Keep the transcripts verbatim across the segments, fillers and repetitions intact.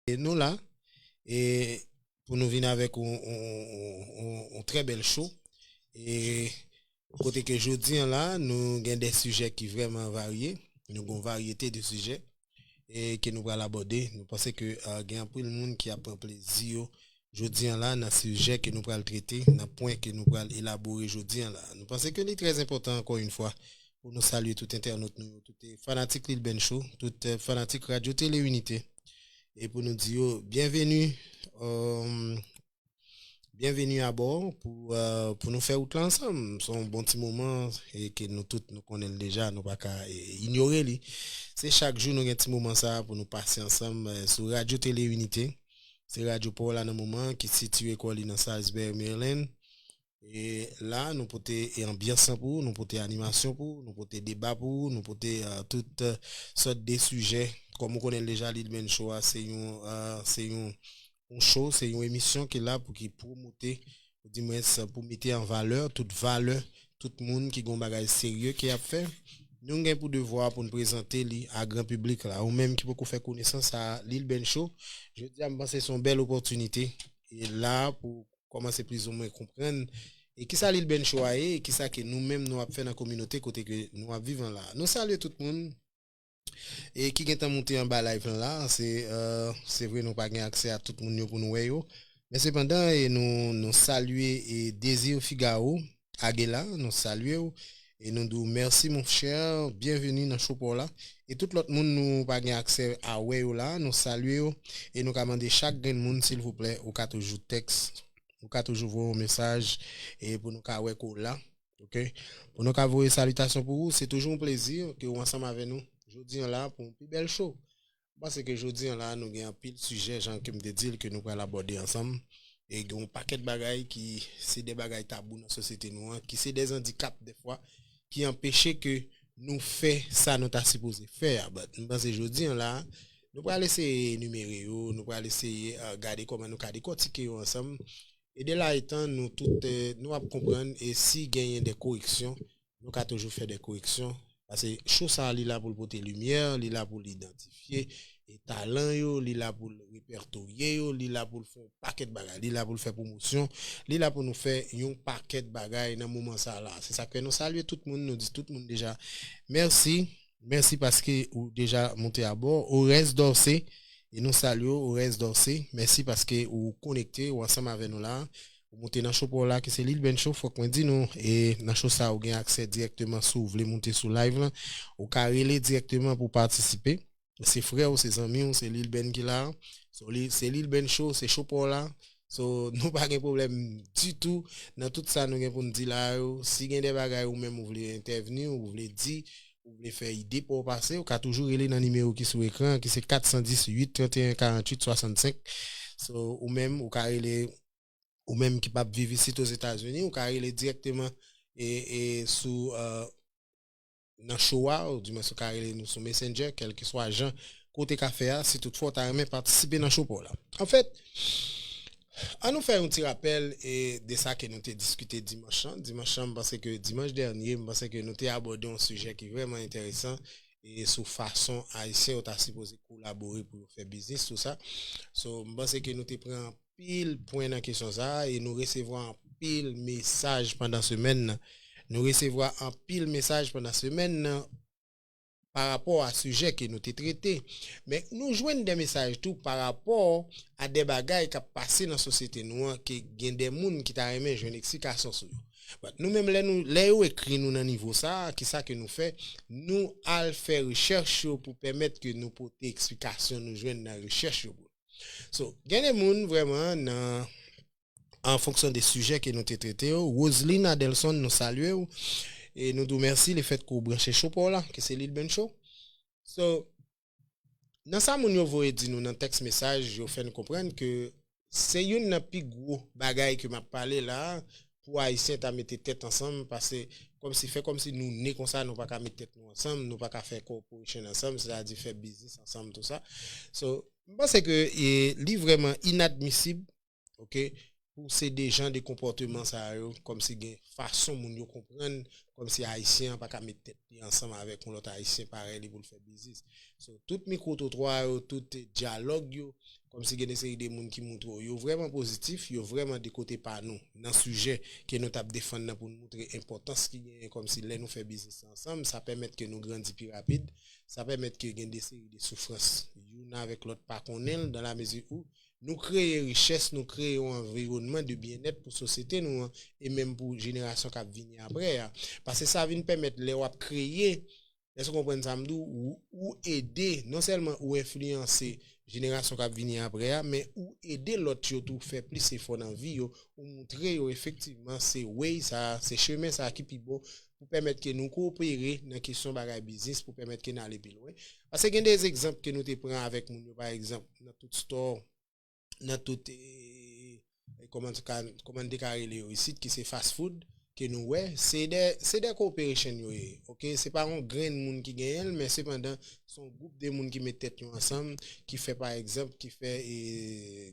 E nou la, e pou nou vin avèk yon, yon, yon, yon, yon trè bèl show. E kote ke jodi an la, nou gen de sijè ki vrèman varye. Nou gen yon varyete de sijè e ke nou pral abòde. Nou panse ke uh, gen anpil moun ki ap pran plezi yo jodi an la nan sijè ke nou pral trete, nan pwen ke nou pral elabore jodi an la. Nou panse ke li trè enpòtan ankò yon fwa pou nou salye tout entènot nou, tout fanatik Lil Ben Show, tout fanatik Radyo Tele Inite. E pou nou di yo byenveni, um, byenveni abò pou, uh, pou nou fè wout la ansanm. Se yon bon ti moman e ke nou tout nou konnen l deja, nou pa ka e, inyore li. Se chak jou nou gen ti moman sa pou nou pase ansanm e, sou Radyo Tele Inite. Se radyo pa w la nan moman ki sitiye kò li nan Salisbury, Maryland. E la, nou pote e anbyans lan pou ou, nou pote animasyon pou ou, nou pote deba pou ou, nou pote uh, tout uh, sòt de sijè. Kòm ou konnen l deja, Lil Ben Show a se yon, uh, se yon, yon show, se yon emisyon ki la pou ki pwomote, ou di mwens pou mete an valè tout valè, tout moun ki gen bagay serye ke y ap fè. Nou gen pou devwa pou n prezante li a gran piblik la. Ou menm ki poko fè konesans a Lil Ben Show, jodi a m panse se yon bèl opòtinite. E la pou kòmanse plizoumwen konprann e kisa Lil Ben Show a ye, e kisa ke nou menm nou ap fè nan kominote kote ke nou ap viv an la. Nou salye tout moun e ki gentan moute anba live lan la. Se, uh, se vre nou pa gen aksè a tout moun yo pou nou wè yo. Men sepandan, e nou, nou salye e Désir Figaro Aguela, nou salye w. E nou di w mèsi mon chè, byenveni nan show pa w la. E tout lòt moun nou pa gen aksè a wè yo la, nou salye yo. E nou ka mande chak grenn moun silvouplè, ou ka toujou tèks, ou ka toujou voye yon mesaj e pou nou ka wè ke w la. Ok? Pou nou ka voye salitasyon pou ou, se toujou yon plezi ke w ansanm avè nou jodi an la pou yon pi bèl show. M panse ke jodi an la, nou gen anpil sijè, jan ke m te di l, ke nou pral abòde ansanm. E gen yon pakèt bagay ki se de bagay tabou nan sosyete nou an, ki se de andikap dèfwa, ki anpeche ke nou fè sa nou ta sipoze fè a. But m panse jodi an la, nou pral eseye enimere yo, nou pral eseye uh, gade kòman nou ka dekòtike yo ansanm. E de la etan, nou tout, eh, nou ap konprann, e si genyen de koreksyon, nou ka toujou fè de koreksyon. Paske show sa a, li la pou l pote limyè, li la pou l idantifye e talan yo, li la pou l repètoye yo, li la pou l fè yon pakèt bagay, li la pou l fè pwomosyon, li la pou nou fè yon pakèt bagay nan moman sa a la. Se sa k fè nou salye tout moun, nou di tout moun deja mèsi. Mèsi paske ou deja moute abò. Ores Dorcé, e nou salye w, Ores Dorcé. Mèsi paske ou konekte, ou ansanm avè nou la. Ou moute nan show pa w la, ki se Lil Ben Show, fòk mwen di nou, e nan show sa, ou gen aksè dirèkteman si w vle moute sou live lan. Ou ka rele dirèkteman pou patisipe. Se frè w, se zanmi w, se Lil Ben ki la. So, li, se Lil Ben Show, se show pa w la. So, nou pa gen pwoblèm ditou nan tout sa nou gen pou n di la yo. Si gen de bagay ou menm ou vle entèvni, ou vle di, ou vle fè ide pa w pase, ou ka toujou rele nan nimewo ki sou ekran an, ki se kat san dis, uit trant e en, karant uit swasannsenk. So, ou menm, ou ka rele, ou menm ki p ap viv isit Ozetazini, ou ka rele dirèkteman e, e sou, uh, nan show a, ou di mwens ou ka rele nou sou Messenger, kèlkeswa jan ke w te ka fè a, si toutfwa w ta renmen patisipe nan show pa w la. Anfèt, an nou fè yon ti rapèl e, de sa ke nou te diskite dimanch lan. Dimanch lan, m panse ke dimanch dènye, m panse ke nou te abòde yon sijè ki vrèman enteresan e sou fason Ayisyen yo ta sipoze kolabore pou yo fè biznis, tou sa. So, m panse ke nou te pran anpil pwen nan kesyon sa a e nou resevwa anpil mesaj pandan semèn nan. Nou resevwa anpil mesaj pandan semèn nan pa rapò a sijè ke nou te trete. Men nou jwenn de mesaj tou pa rapò a de bagay k ap pase nan sosyete nou an ke gen de moun ki ta renmen jwenn eksplikasyon sou yo. But nou menm lè nou, lè yo ekri nou nan nivo sa a, kisa ke nou fè? Nou al fè rechèch yo pou pèmèt ke nou pote eksplikasyon nou jwenn nan rechèch yo pou nou. So, gen de moun vrèman nan an fonksyon de sijè ke nou te trete yo. Roseline Adelson, nou salye w. E nou di w mèsi lefèt ke w branche show pa w la, ke se Lil Ben Show. So, nan sa moun yo voye di nou nan tèks mesaj, yo fè n konprann ke se youn nan pi gwo bagay ke m ap pale la a, pou Ayisyen ta mete tèt ansanm, paske kòmsi, fè kòmsi nou ne konsa, nou pa ka met tèt nou ansanm, nou pa ka fè cooperation ansanm, sètadi fè biznis ansanm, tou sa. So, m panse ke e, li vrèman inadmisib, ok, pou se de jan de konpòteman sa yo, kòmsi gen fason moun yo konprann, kòmsi Ayisyen an pa ka met tèt li ansanm avèk yon lòt Ayisyen parèy li pou l fè biznis. So, tout mikwo twotwa yo, tout dyalòg yo, kòmsi gen de seri de moun ki moutre w, yo vrèman pozitif, yo vrèman de kote pa nou, nan sijè ke nou t ap defann nan pou n moutre enpòtans ki genyen kòmsi lè nou fè biznis ansanm, sa pèmèt ke nou grandi pi rapid, sa pèmèt ke gen de seri de soufrans youn avèk lòt pa konnen l, dans la mesure où nou kreye richès, nou kreye yon anviwònman de byennèt pou sosyete nou an, e menm pou jenerasyon k ap vini apre a. Paske sa vin pèmèt lè w ap kreye, èske w konprann sa m di w, ou, ou ede, non sèlman ou enfliyanse jenerasyon k ap vini apre a, men ou ede lòt yo tou fè plis efò nan vi yo, ou moutre yo efektivman se way sa, se chemen sa ki pi bon pou pèmèt ke nou koopere nan kesyon bagay biznis, pou pèmèt ke n ale pi lwen. Paske gen de egzanp ke nou te pran avèk moun yo, pa egzanp, nan tout store, nan tout, e, e, kòman, kòman n te ka rele yo isit, ki se fast food, ke nou wè, se de, se de cooperation yo ye, oke? Se pa yon grenn moun ki genyen l, men sepandan, se yon gwoup de moun ki met tèt yo ansanm, ki fè, pa egzanp, ki fè, e,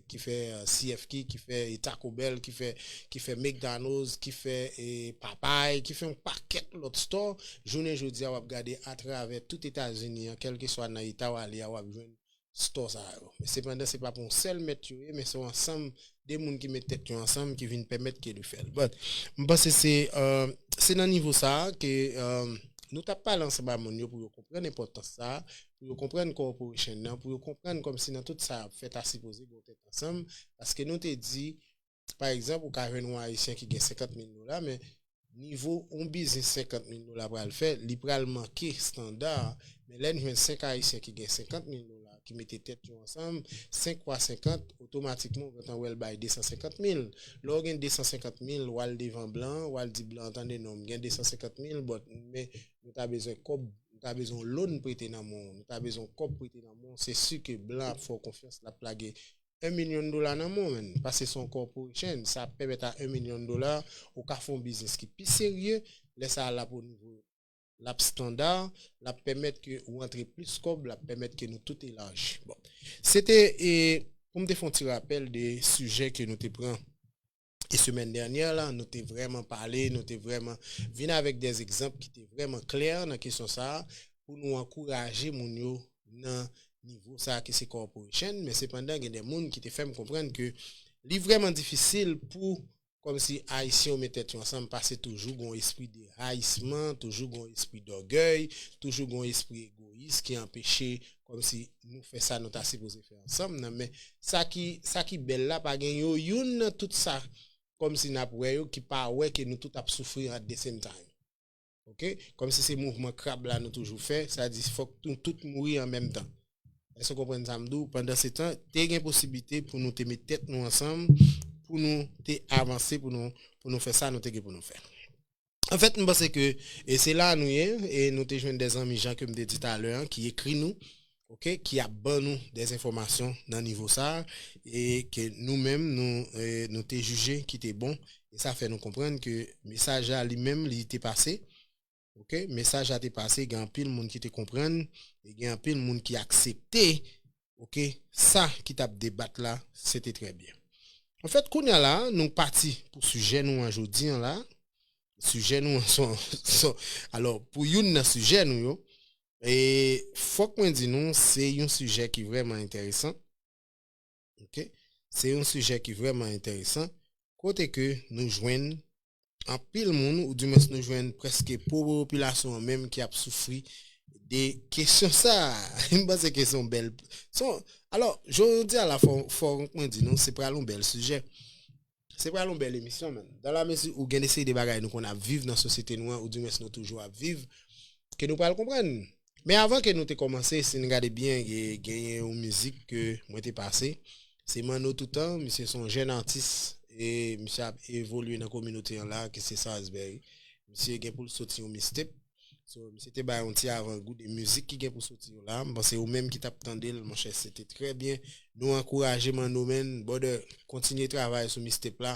ki fè, e, C F K, ki fè, e, Taco Bell, ki fè, ki fè McDonald's, ki fè, e, Popeye, ki fè yon pakèt lòt store. Jounen jodi a, w ap gade atravè tout Etazini an, kèlkeswa nan eta w ale a, w ap jwenn store sa yo. Men sepandan, se pa pou yon sèl mèt yo ye, men se yon ansanm de moun ki met tèt yo ansanm ki vin pèmèt ke li fè l. But, m panse se, e, se nan nivo sa a ke, e, nou t ap pale ansanm a moun yo pou yo konprann enpòtans sa a, pou yo konprann corporation nan, pou yo konprann kòmsi nan tout sa y ap fè ta sipoze gen yon tèt ansanm, paske nou te di, pa egzanp, ou ka jwenn yon Ayisyen ki gen senkant mil dola, men nivo yon biznis senkant mil dola pral fè, li pral manke estanda. Men lè n jwenn senk Ayisyen ki gen senkant mil dola, ki mete tèt yo ansanm, senk fwa senkant, otomatikman, ou gentan wè l bay de san senkant mil. Lè w gen de san senkant mil, w al devan blan an, w al di blan an, tande non, m gen de san senkant mil, but, men nou ta bezwen kòb, nou ta bezwen yon loan prete nan men w, nou ta bezwen yon kòb prete nan men w, se si ke blan ap fè w konfyans, l ap lage yon milyon dola nan men w, menn. Paske se yon corporation, sa ap pèmèt a yon milyon dola, ou ka fè yon biznis ki pi serye, lè sa l ap o nivo, l ap estanda, l ap pèmèt ke ou antre plis kòb, l ap pèmèt ke nou tout elaji. Bon, se te, e, pou m te fè yon ti rapèl de sijè ke nou te pran. E semèn dènyè la, nou te vrèman pale, nou te vrèman vin avèk de egzanp ki te vrèman klè nan kesyon sa a, pou nou ankouraje moun yo nan nivo sa a ki se corporation, men sepandan, gen de moun ki te fè m konprann ke li vrèman difisil pou, kòmsi Ayisyen yo met tèt yo ansanm, paske toujou gon espri de rayisman, toujou gon espri dògèy, toujou gon espri egoyis ki anpeche kòmsi nou fè sa nou ta sipoze fè ansanm nan. Men sa ki, sa ki bèl la, pa gen yo youn nan tout sa, kòmsi n ap wè yo, ki pa wè ke nou tout ap soufri at the same time. Oke? Kòmsi se mouvman krab la nou toujou fè, sa di fòk nou tout mouri an menm tan. Èske w konprann sa m di w? Pandan se tan, te gen posiblite pou nou te met tèt nou ansanm, pou nou te avanse, pou nou, pou nou fè sa nou te gen pou nou fè. Anfèt, m panse ke, e se la nou ye, e nou te jwenn de zanmi jan ke m te di talè an, ki ekri nou, oke, ki ap ban nou de enfòmasyon nan nivo sa a, e ke nou menm, nou, e, nou te jije ki te bon, e sa fè nou konprann ke mesaj la li menm, li te pase, oke, mesaj la te pase, gen anpil moun ki te konprann, e gen anpil moun ki aksepte, oke, sa ki t ap debat la, se te trè byen. Anfèt, kounye a la, nou pati pou sijè nou an jodi an la. Sijè nou an son, son, alò, pou youn nan sijè nou yo, e fòk mwen di nou, se yon sijè ki vrèman enteresan. Oke? Se yon sijè ki vrèman enteresan. Kote ke nou jwenn anpil moun, oudimwens nou jwenn prèske popilasyon an menm ki ap soufri de kesyon sa a. M panse ke se yon bèl, se yon, alò, jodi a la, fò, fò mwen di nou, se pral yon bèl sijè. Se pral yon bèl emisyon, menn. Dans la mesure où gen de seri de bagay nou konn ap viv nan sosyete nou an, oudimwens nou toujou ap viv, ke nou pral konprann. Men avan ke nou te kòmanse, si n gade byen, gen, genyen yon mizik ke mwen te pase. Se Manno Toutan, misye se yon jèn atis, e misye ap evolye nan kominote an la, ki se Salisbury. Misye gen pou l soti yon mixtape. So, misye te bay yon ti avangou de mizik ki gen pou soti yo la. M panse ou menm ki t ap tande l, monchè, se te trè byen. Nou ankouraje Manno, menn, brother, kontinye travay sou mixtape la.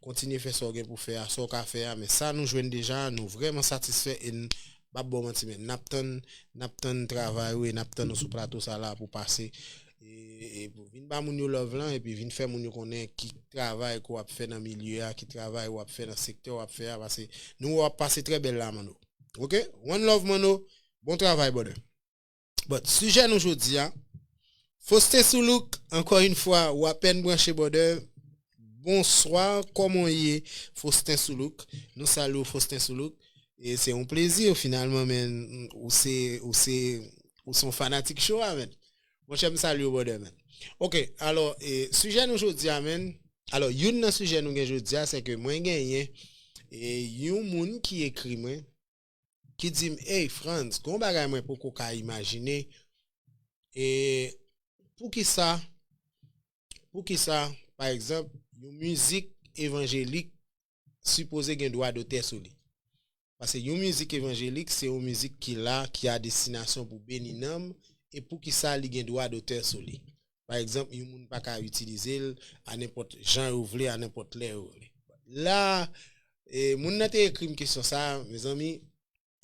Kontinye fè sa w gen pou fè a, sa w ka fè a. Men sa nou jwenn deja, nou vrèman satisfè e n p ap ba w manti, men n ap tann, n ap tann travay ou e n ap tann ou sou plato sa la pou pase, e, e Vin ba moun yo love lan, epi vin fè moun yo konnen ki travay ke w ap fè nan milye a, ki travay w ap fè nan sektè w ap fè a, paske nou wè w ap pase trè bèl la, Manno. Ok? One love, Manno. Bon travay, brother. But, sijè nou jodi a, Faustin Soulouk, ankò yon fwa, w apèn branche, brother. Bonswa, kòman w ye, Faustin Soulouk? Nou salye w, Faustin Soulouk. E se yon plezi, finalman, men, ou se, ou se, ou se yon fanatik show a, men. Monchè, m salye w, brother, men. Ok, alò, e, sijè nou jodi a, men. Alò, youn nan sijè nou gen jodi a, se ke mwen genyen, e, yon moun ki ekri mwen, ki di m, "Ey, Frantz, gon bagay mwen poko ka imajine, e, poukisa, poukisa, pa egzanp, yon mizik evanjelik sipoze gen dwa dotè sou li?" Paske yon mizik evanjelik, se yon mizik ki la, ki a destinasyon pou beni nanm, e poukisa li gen dwa dotè sou li? Pa egzanp, yon moun pa ka itilize l a nenpòt jan yo vle, a nenpòt lè yo vle. La, e, moun nan te ekri m kesyon sa, mezanmi,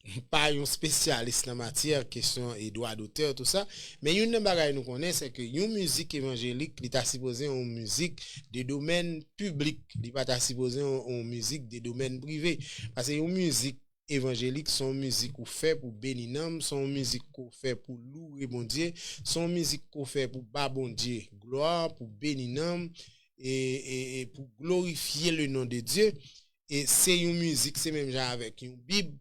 m pa yon espesyalis nan matyè, kesyon e dwa dotè, tou sa. Men youn nan bagay nou konnen, se ke yon mizik evanjelik, li ta sipoze yon mizik de domèn piblik. Li pa ta sipoze yon, yon mizik de domèn prive. Paske yon mizik evanjelik, se yon mizik ou fè pou beni nanm, se yon mizik ke w fè pou loure Bondye, se yon mizik ke w fè pou ba Bondye glwa, pou beni nanm, e, e, e pou glorifye le non de Dye. E se yon mizik, se menm jan avèk yon Bib.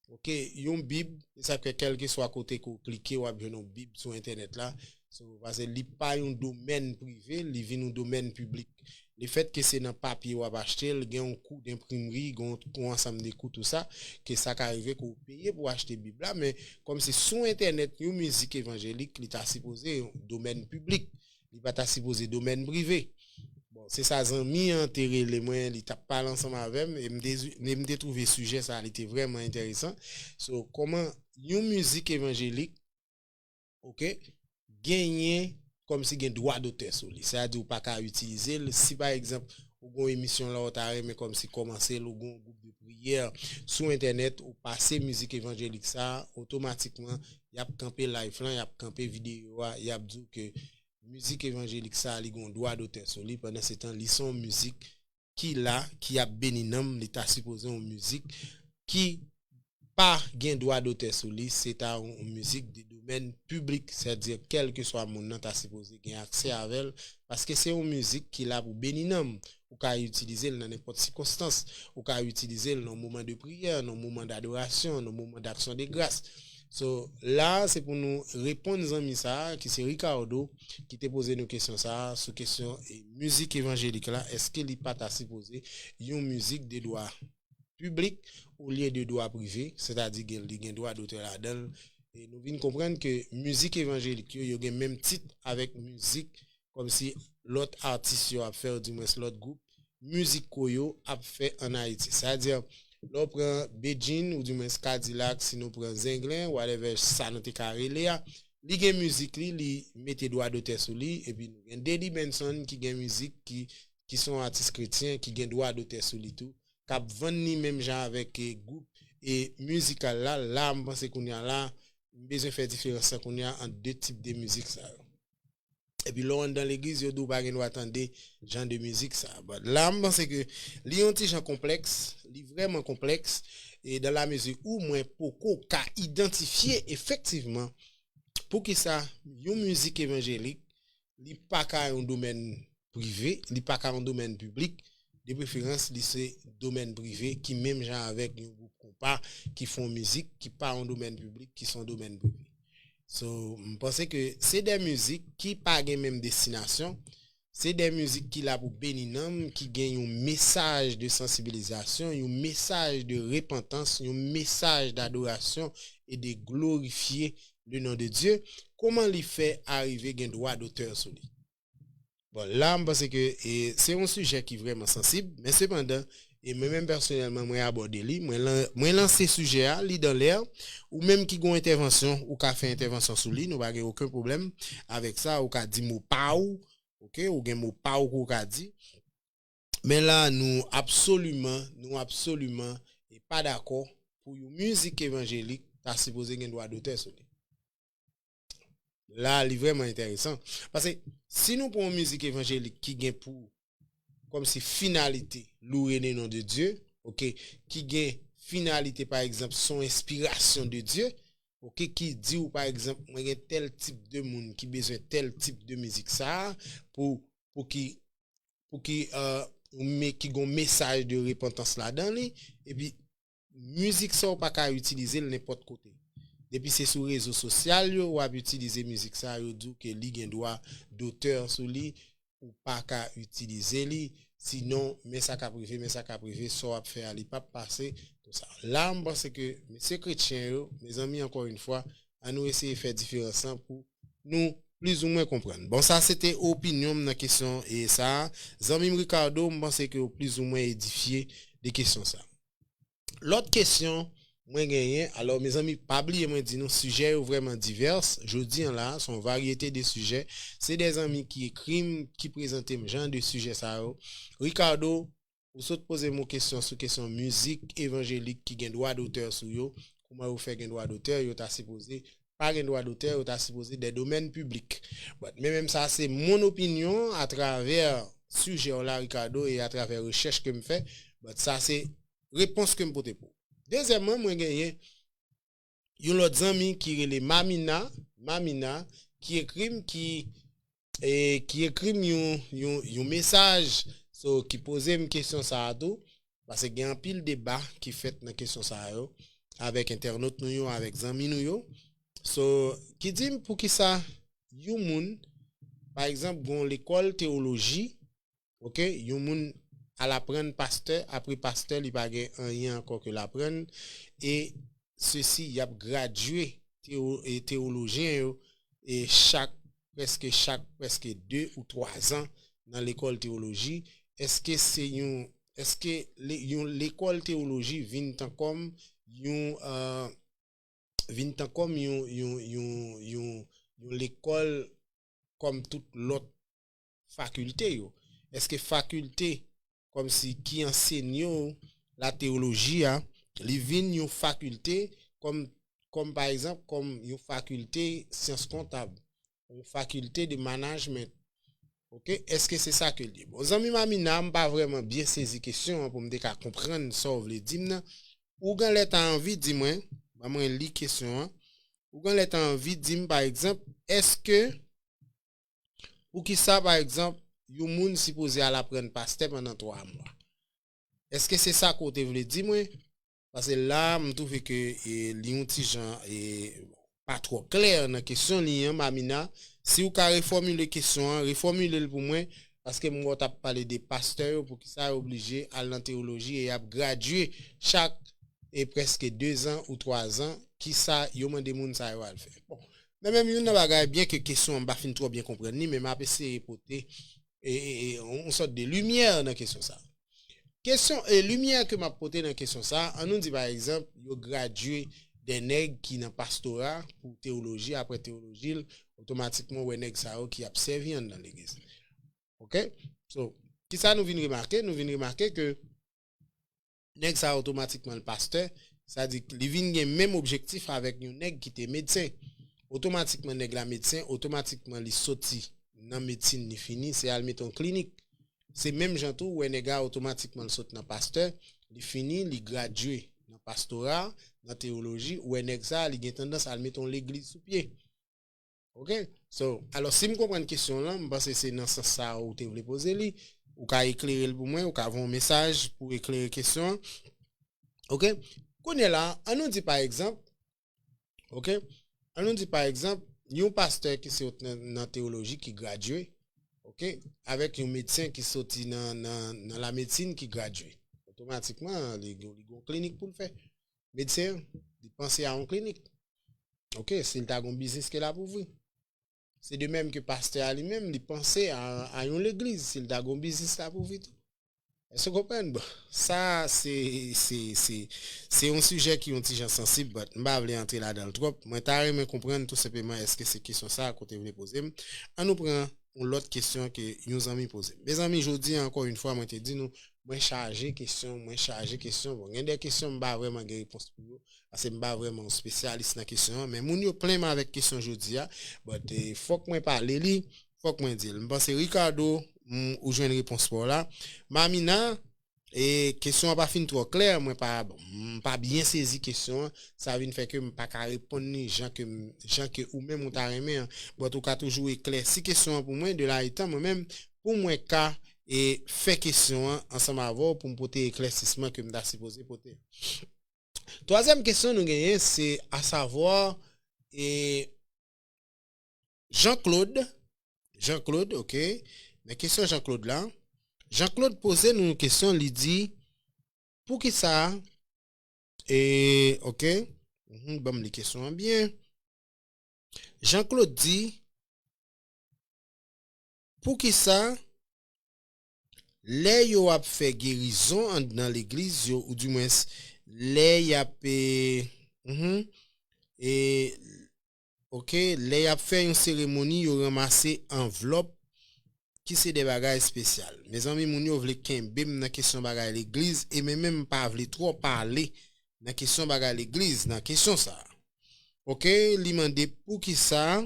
Ok, yon Bib, e sa k fè kèlkeswa kote ke w klike, w ap jwenn yon Bib sou entènèt la. So, paske li pa yon domèn prive, li vin yon domèn piblik. Lefètke se nan papye w ap achte l, gen yon kou denprimri, gen yon, yon ansanm de kou, tou sa, ke sa ka rive ke w peye pou w achte Bib la, men kòmsi sou entènèt, yon mizik evanjelik, li ta sipoze yon domèn piblik. Li pa ta sipoze domèn prive. Bon, se sa zanmi an te rele mwen, li t ap pale ansanm avè m, e m te, e m te twouve sijè sa, li te vrèman enteresan. So, kòman yon mizik evanjelik, ok, genyen kòmsi gen dwa dotè sou li. Sètadi ou pa ka itilize l. Si pa egzanp, ou gen yon emisyon la, ou ta renmen kòmsi kòmanse l, ou gen yon gwoup de priyè sou entènèt, ou pase mizik evanjelik sa, otomatikman, y ap kanpe live lan, y ap kanpe videyo a, y ap di w ke mizik evanjelik sa, li gen yon dwa dotè sou li, pandan se tan, li se yon mizik ki la, ki ap beni nanm, li ta sipoze yon mizik ki pa gen dwa dotè sou li, se ta yon, yon mizik de domèn piblik, sètadi kèlkeswa moun nan ta sipoze gen aksè avè l, paske se yon mizik ki la pou beni nanm. Ou ka itilize l nan nenpòt sikonstans, ou ka itilize l nan moman de priyè, nan moman dadorasyon, nan moman daksyon de gras. So, la, se pou nou reponn zanmi sa a, ki se Ricardo, ki te poze nou kesyon sa a, sou kesyon, e, mizik evanjelik la, èske li pa ta sipoze yon mizik de dwa piblik olye de dwa prive, sètadi gen, li gen dwa dotè ladan l. E nou vin konprann ke mizik evanjelik yo, yo gen menm tit avèk mizik kòmsi lòt atis yo ap fè, oudimwens lòt gwoup miziko yo ap fè ann Ayiti. Sètadi, lè w pran Bedjine, oudimwens Kadilak, si nou pran Zenglen, whatever sa nou te ka rele a, li gen mizik li, li mete dwa dotè sou li, epi nou gen Dedy Benson ki gen mizik ki, ki se yon atis kretyen, ki gen dwa dotè sou li tou, k ap vann li menm jan avèk, e, gwoup, e, mizikal la. La, m panse kounye a la, m bezwen fè diferans lan kounye a ant de tip de mizik sa yo. Epi lè w anndan legliz, yo di w pa gen dwa tande jan de mizik sa. But la, m panse ke li yon ti jan konplèks, li vrèman konplèks, e dans la mesure où mwen poko ka idantifye efektivman poukisa yon mizik evanjelik, li pa ka yon domèn prive, li pa ka yon domèn piblik, de preferans, li se domèn prive ki menm jan avèk yon gwoup konpa ki fè yon mizik ki pa yon domèn piblik, ki se yon domèn prive. So, m panse ke se de mizik ki pa gen menm destinasyon, se de mizik ki la pou beni nanm, ki gen yon mesaj de sansibilizasyon, yon mesaj de repantans, yon mesaj dadorasyon e de glorifye le non de Dye. Kòman li fè arive gen dwa dotè sou li? Bon, la, m panse ke, e, se yon sijè ki vrèman sansib, men sepandan, e mwen menm pèsonèlman, mwen abòde li, mwen lan-, mwen lanse sijè a, li dan lè, ou menm ki gen yon entèvansyon, ou ka fè entèvansyon sou li, nou pa gen okenn pwoblèm avèk sa, ou ka di mo pa w, ok, ou gen mo pa w ke w ka di. Men la, nou absoliman, nou absoliman, e pa dakò pou yon mizik evanjelik ta sipoze gen dwa dotè sou li. La, li vrèman enteresan. Paske si nou pran yon mizik evanjelik ki gen pou, kòmsi finalite, louer le nom de Dieu, ok, ki gen finalite, pa egzanp, son enspirasyon de Dieu, ok, ki di w, pa egzanp, mwen gen tèl tip de moun ki bezwen tèl tip de mizik sa a pou, pou ki, pou ki, euh, ou me-, ki gon mesaj de repantans ladan li, epi mizik sa w pa ka itilize l nenpòt kote. Depi se sou rezo sosyal yo, w ap itilize mizik sa, yo di w ke li gen dwa dotè sou li, ou pa ka itilize li. Sinon, men sa k ap rive, men sa k ap rive, sa w ap fè a, li p ap pase, konsa. La, m panse ke mesye kretyen yo, mezanmi, ankò yon fwa, ann nou eseye fè diferans lan pou nou plizoumwen konprann. Bon, sa se te opinyon m nan kesyon e sa a. Zanmi m Ricardo, m panse ke w plizoumwen edifye de kesyon sa a. Lòt kesyon mwen genyen, alò, mezanmi, pa bliye mwen di nou, sijè yo vrèman divès. Jodi an la, se yon varyete de sijè. Se de zanmi ki ekri m, ki prezante m jan de sijè sa yo. Ricardo, ou sot poze m yon kesyon sou kesyon mizik evanjelik ki gen dwa dotè sou yo. Kouman yo fè gen dwa dotè? Yo ta sipoze pa gen dwa dotè, yo ta sipoze de domèn piblik. But, men menm sa, se mon opinyon atravè sijè w la, Ricardo, e atravè rechèch ke m fè. But, sa se repons ke m pote pou ou. Dezyèmman, mwen genyen yon lòt zanmi ki rele Mamina, Mamina, ki ekri m, ki, e, ki ekri m yon, yon, yon mesaj, so, ki poze m kesyon sa a tou, paske gen anpil deba ki fèt nan kesyon sa yo, avèk entènot nou yo, avèk zanmi nou yo. So, ki di m poukisa yon moun, pa egzanp, gon lekòl teyoloji, ok, yon moun al aprann pastè, apre pastè, li pa gen anyen ankò ke l aprann, e sesi, y ap gradye teyo-, e teyolojyen yo, e chak, prèske chak, prèske de ou twa zan nan lekòl teyoloji. Èske se yon, èske le-, yon lekòl teyoloji vin tankòm yon, euh, vin tankòm yon, yon, yon, yon, yon lekòl kòm tout lòt fakilte yo? Èske fakilte kòmsi ki ansenye w la teyoloji a, li vin yon fakilte kòm, kòm pa egzanp, kòm yon fakilte syans kontab, yon fakilte de management? Ok, èske se sa ke l ye? Bon, zanmi Mamina, m pa vrèman byen sezi kesyon an pou m te ka konprann sa w vle di m nan. Ougan lè ta anvi di mwen, ban mwen li kesyon an. Ougan lè ta anvi di m, pa egzanp, èske, poukisa, pa egzanp, yon moun sipoze al aprann pastè pandan twa mwa? Èske se sa ke w te vle di mwen? Paske la, m twouve ke, e, li yon ti jan, e, pa twò klè nan kesyon li an, Mamina. Si w ka refòmile kesyon an, refòmile l pou mwen, paske m wè w t ap pale de pastè yo, poukisa yo oblije al nan teyoloji e y ap gradye chak, e, prèske de zan ou twa zan, kisa yo mande moun sa yo al fè? Bon, men menm youn nan bagay, byen ke kesyon an m pa fin twò byen konprann li, men m ap eseye pote, e, e, e, yon, yon sòt de limyè nan kesyon sa. Kesyon, e, limyè ke m ap pote nan kesyon sa, an nou di pa egzanp, yo gradye de nèg ki nan pastora pou teyoloji, apre teyoloji l, otomatikman w wè nèg sa yo ki ap sèvi anndan legliz. Ok? So, kisa nou vin remake? Nou vin remake ke nèg sa otomatikman l pastè, sa di li vin gen menm objektif avèk yon nèg ki te medsen. Otomatikman nèg la medsen, otomatikman li soti nan medsin li fini, se al mete yon klinik. Se menm jan tou, ou wè nèg la otomatikman l sot nan pastè, li fini, li gradye nan pastora, nan teyoloji, ou wè nèg sa, li gen tandans al mete yon legliz sou pye. Ok? So, alò, si m konprann kesyon lan, m panse se nan sans sa ou te vle poze li. Ou ka eklere l pou mwen, ou ka voye yon mesaj pou eklere kesyon an. Ok? Kounye la, an nou di pa egzanp, ok? An nou di pa egzanp, yon pastè ki sot nan, nan teyoloji ki gradye, ok? Avèk yon medsen ki soti nan, nan, nan lamedsin ki gradye. Otomatikman, li, li gon klinik pou l fè. Medsen an, li panse a yon klinik. Ok, si l ta gon biznis ke l ap ouvri. Se de menm ke pastè a li menm, li panse a, a yon legliz, si l ta gon biznis l ap ouvri tou. Èske w konprann? Bon, sa, se, se, se, se yon sijè ki yon ti jan sansib, but m pa vle antre ladan l twòp. Mwen ta renmen konprann tou senpleman èske se kesyon sa ke w te vle poze m. An nou pran yon lòt kesyon ke yon zanmi poze m. Mezanmi, jodi a, ankò yon fwa, mwen te di nou, mwen chaje kesyon, mwen chaje kesyon. Bon, gen de kesyon m pa vrèman gen repons pou yo, paske m pa vrèman yon spesyalis nan kesyon an, men moun yo plen m avèk kesyon jodi a. But, eh, fòk mwen pale li, fòk mwen di l. M panse Ricardo, m, ou jwenn repons pa w la. Mamina, e kesyon an pa fin twò klè, mwen pa, m pa byen sezi kesyon an, sa vin fè ke m pa ka reponn li jan ke m, jan ke ou menm ou ta renmen an. But ou ka toujou eklèsi kesyon an pou mwen, de la etan mwen menm, pou mwen ka, e fè kesyon an ansanm avè w pou m pote eklèsisman ke m ta sipoze pote. Twazyèm kesyon nou genyen, se asavwa, e Jean-Claude, Jean-Claude, ok. Men kesyon Jean-Claude la. Jean-Claude poze nou yon kesyon, li di, poukisa, e, ok, mhm, ban m li kesyon an byen. Jean-Claude di, poukisa lè yo ap fè gerizon anndan legliz yo, oudimwens, lè y ap, e, mhm, e, ok, lè y ap fè yon seremoni, yo ranmase anvlòp ki se de bagay espesyal. Mezanmi, moun yo vle kenbe m nan kesyon bagay legliz, e mwen menm m pa vle twò pale nan kesyon bagay legliz, nan kesyon sa a. Ok, li mande poukisa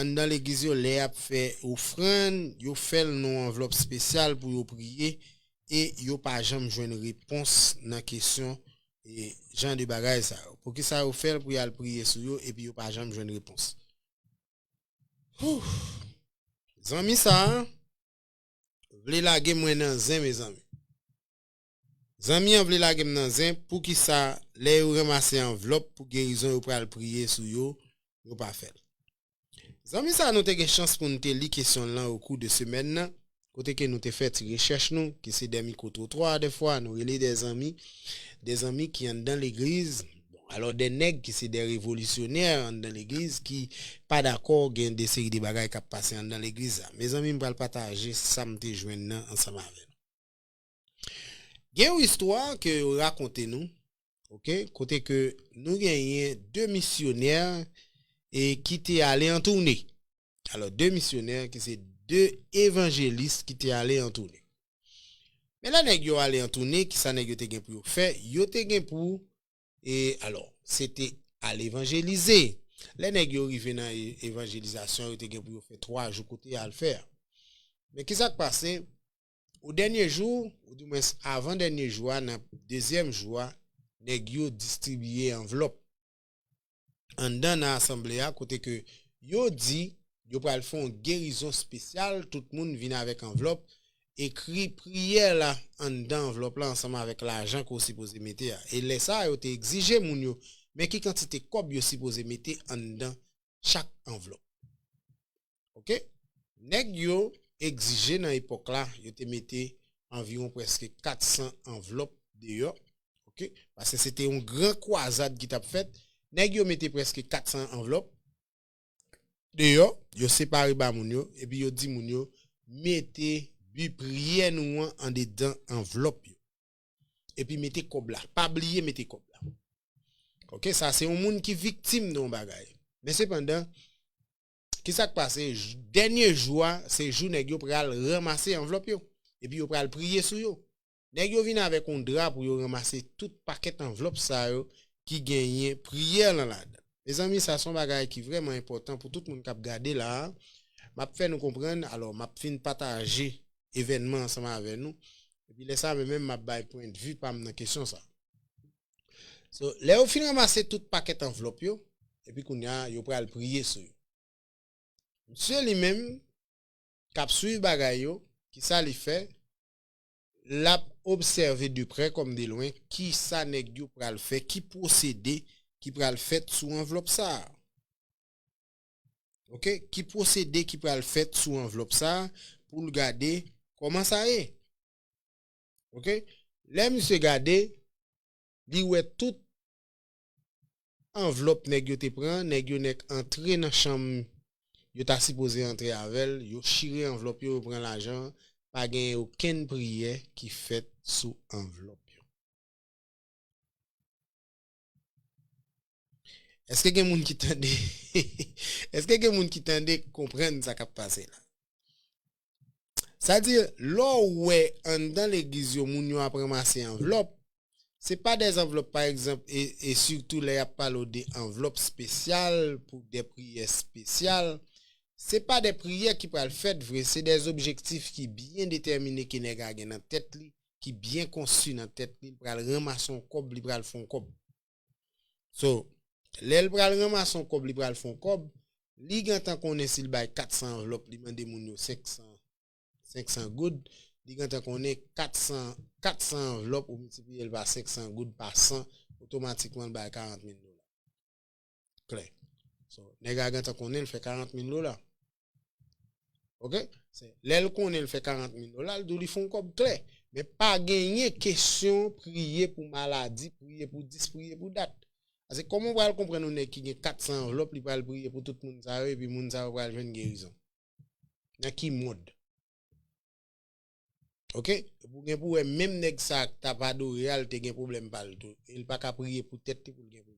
anndan legliz yo, lè y ap fè ofrann, yo fè l nan yon anvlòp espesyal pou yo priye, e yo pa janm jwenn repons nan kesyon, e jan de bagay sa yo. Poukisa yo fè l pou y al priye sou yo, epi yo pa janm jwenn repons? Whew. Zanmi sa a vle lage mwen nan zen, mezanmi. Zanmi an vle lage m nan zen, poukisa lè yo ranmase anvlòp pou gerizon yo pral priye sou yo, yo pa fè l? Zanmi sa a, nou te gen chans pou n te li kesyon l lan okou de semèn nan, kote ke nou te fè ti rechèch nou, ki se de mikwo twotwa, dèfwa, nou rele de zanmi, de zanmi ki anndan legliz, bon, alò de nèg ki se de revolisyonè anndan legliz, ki pa dakò gen de seri de bagay k ap pase anndan legliz la. Mezanmi, m pral pataje sa m te jwenn nan ansanm avè nou. Gen yon istwa ke yo rakonte nou, ok, kote ke nou genyen de misyonè e ki te ale an toune. Alò, de misyonè ki se de evanjelis ki te ale an toune. Men lè nèg yo ale an toune, kisa nèg yo te gen pou yo fè? Yo te gen pou, e alò, se te al evanjelize. Lè nèg yo rive nan e-, evanjelizasyon, yo te gen pou yo fè twa jou kote y al fè a. Men kisa k pase? O dènye jou, oudimwens avan dènye jou a, nan dezyèm jou a, nèg yo distribiye anvlòp anndan nan asanble a, kote ke yo di yo pral fè yon gerizon espesyal, tout moun vin avèk anvlòp, ekri priyè la anndan anvlòp la ansanm avèk lajan ke w sipoze mete a. E lè sa a, yo te egzije moun yo, men ki kantite kòb yo sipoze mete anndan chak anvlòp. Ok? Nèg yo egzije nan epòk la, yo te mete anviwon prèske kat san anvlòp deyò. Ok? Paske se te yon gran kwazad ki t ap fèt. Nèg yo mete prèske kat san anvlòp deyò, yo separe ba moun yo, epi yo di moun yo, mete bi priyè nou an andedan anvlòp yo. Epi mete kòb la. Pa bliye mete kòb la. Ok, sa se yon moun ki viktim nan yon bagay. Men sepandan, kisa k pase? J-, dènye jou a, se jou nèg yo pral ranmase anvlòp yo. Epi yo pral priye sou yo. Nèg yo vin avèk yon dra pou yo ranmase tout pakèt anvlòp sa yo ki genyen priyè lan ladan. Mezanmi, sa se yon bagay ki vrèman enpòtan pou tout moun k ap gade la a. M ap fè nou konprann, alò, m ap fin pataje evènman ansanm avè nou. Epi lè sa, mwen menm, m ap bay pwendvi pa m nan kesyon sa. So, lè yo fin ranmase tout pakèt anvlòp yo, epi kounye a, yo pral priye sou yo. Misye li menm, k ap swiv bagay yo, kisa li fè? L ap obsève de prè kòm de lwen, kisa nèg yo pral fè, ki pwosede ki pral fèt sou anvlòp sa a. Ok? Ki pwosede ki pral fèt sou anvlòp sa a pou l gade kòman sa ye. Ok? Lè misye gade, li wè tout anvlòp nèg yo te pran, nèg yo nèk antre nan chanm yo ta sipoze antre avè l, yo chire anvlòp yo, yo pran lajan, pa gen okenn priyè ki fèt sou anvlòp yo. Èske gen moun ki tande? Èske gen moun ki tande, konprann sa k ap pase la? Sa di, lè w wè anndan legliz yo, moun yo ap ranmase anvlòp, se pa de anvlòp, pa egzanp, e, e sitou lè y ap pale w de anvlòp espesyal, pou de priyè espesyal, se pa de priyè ki pral fèt vre, se de objektif ki byen detèmine ke nèg la gen nan tèt li, ki byen konsi nan tèt li, li pral ranmase yon kòb, li pral fè yon kòb. So, lè l pral ranmase yon kòb, li pral fè yon kòb, li gentan konnen si l bay kat san anvlòp, li mande moun yo senk san, senk san goud, li gentan konnen kat san, kat san anvlòp ou miltipliye l pa senk san goud pa san, otomatikman l bay karant mil dola. Klè. So, nèg la gentan konnen l fè karant mil dola. Oke? Se, lè l konnen l fè karant mil dola, l di w li fè yon kòb klè. Men pa genyen kesyon priye pou maladi, priye pou dis, priye pou dat. Paske kòman w pral konprann yon nèg ki gen kat san anvlòp, li pral priye pou tout moun sa yo, epi moun sa yo pral jwenn gerizon? Nan ki mond? Oke? Epi w gen pou wè menm nèg sa a k t ap adore a, l te gen pwoblèm pa l tou. E l pa ka priye pou tèt li pou l gen pwoblèm.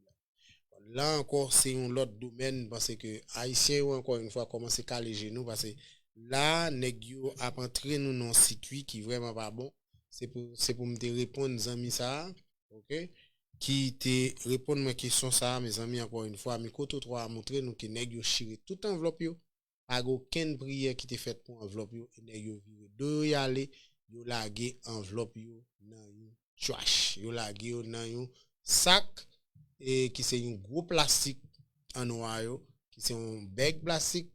La ankò, se yon lòt domèn, m panse ke Ayisyen yo, ankò yon fwa, kòmanse kale je nou, paske la, nèg yo ap antre nou nan yon sikui ki vrèman pa bon. Se pou, se pou m te reponn zanmi sa a, oke, ki te reponn mwen kesyon sa a, mezanmi, ankò yon fwa, mikwotrotwa a montre nou ke nèg yo chire tout anvlòp yo, pa gen okenn priyè ki te fèt pou anvlòp yo, e nèg yo vire do yo y ale, yo lage anvlòp yo nan yon trash, yo lage yo nan yon sak, e ki se yon gwo plastik an nwa yo, ki se yon bèg plastik,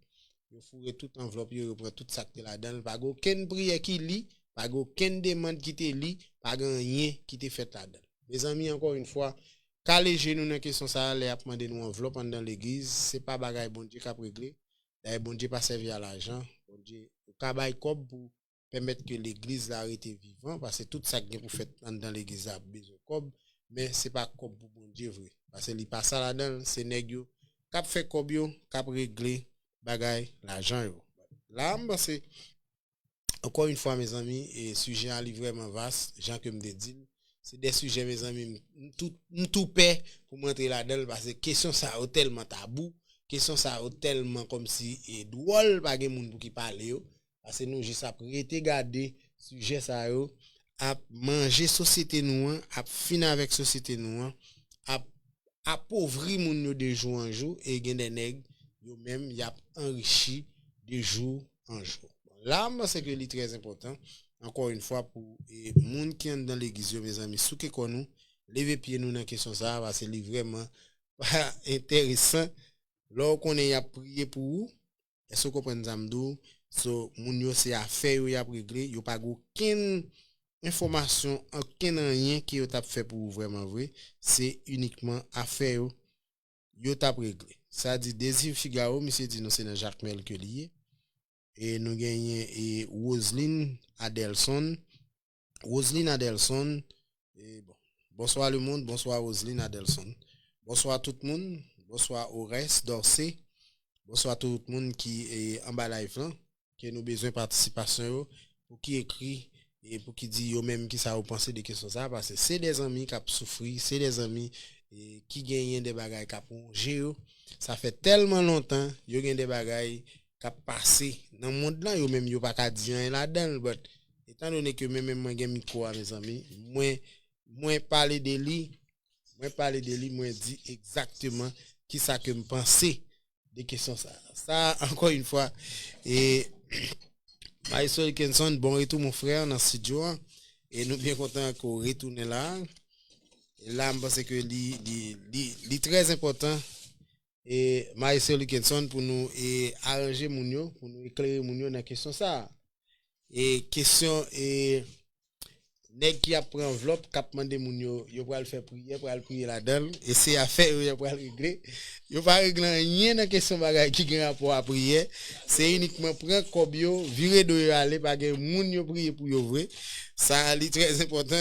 yo foure tout anvlòp yo, yo pran tout sa k te ladan l, pa gen okenn priyè ki li, pa gen okenn demann ki te li, pa gen anyen ki te fèt ladan l. Mezanmi, ankò yon fwa, kale je nou nan kesyon sa a, lè y ap mande nou anvlòp anndan legliz, se pa bagay Bondye k ap regle. Dayè, Bondye pa sèvi a lajan. Bondye, ou ka bay kòb pou pèmèt ke legliz la rete vivan, paske tout sa k gen pou fèt anndan legliz la ap bezwen kòb, men se pa kòb pou Bondye vre. Paske li pa sa ladan l, se nèg yo k ap fè kòb yo, k ap regle bagay lajan yo. La, m panse, ankò yon fwa, mezanmi, e sijè a li vrèman vas, jan ke m te di l. Se de sijè, mezanmi, m, m tou, m tou pè pou m antre ladan l, paske kesyon sa yo tèlman tabou, kesyon sa yo tèlman kòmsi, e, dwòl, pa gen moun pou ki pale yo. Paske nou jis ap rete gade sijè sa yo, ap manje sosyete nou an, ap fin avèk sosyete nou an, ap apovri moun yo de jou an jou, e gen de nèg, yo menm, y ap anrichi de jou an jou. Bon, la, m panse ke li trè enpòtan, ankò yon fwa, pou, e, moun ki anndan legliz yo, mezanmi, souke kò nou, leve pye nou nan kesyon sa a, paske li vrèman pa enteresan. Lè w konnen y ap priye pou ou, èske w konprann sa m di w? So, moun yo se afè yo y ap regle, yo pa gen okenn enfòmasyon, okenn anyen ke yo t ap fè pou ou vrèman vre, se inikman afè yo, yo t ap regle. Sa di Désir Figaro, misye di nou se nan Jakmèl ke li ye. E nou genyen, e, Roseline Adelson. Roseline Adelson, e, bon. Bonswa lemonn, bonswa Roseline Adelson. Bonswa tout moun, bonswa Orès Dorcé. Bonswa tout moun ki, e, anba live lan, ke nou bezwen patisipasyon yo, pou ki ekri, e pou ki di yo menm kisa yo panse de kesyon sa, paske se de zanmi k ap soufri, se de zanmi, e, ki genyen de bagay k ap wonje yo. Sa fè tèlman lontan, yo gen de bagay k ap pase nan mond lan, yo menm yo pa ka di anyen ladan l, but etan done ke mwen menm mwen gen mikwo a, mezanmi, mwen, mwen pale de li, mwen pale de li, mwen di egzakteman kisa ke m panse de kesyon sa. Sa, ankò yon fwa, e, Maestro Likenson, bon retou, mon frè, nan estidyo an. E nou byen kontan ke w retounen la. E la, m panse ke li, li, li, li trè enpòtan. E Maestro Likenson pou nou, e, aranje moun yo, pou nou eklere moun yo nan kesyon sa a. E kesyon, e, nèg ki ap pran anvlòp, k ap mande moun yo, yo pral fè priyè, pral priye ladan l, e se afè yo, yo pral regle. Yo pa regle anyen nan kesyon bagay ki gen rapò a priyè. Se inikman pran kòb yo, vire do yo ale, pa gen moun yo priye pou yo vre. Sa, li trè enpòtan.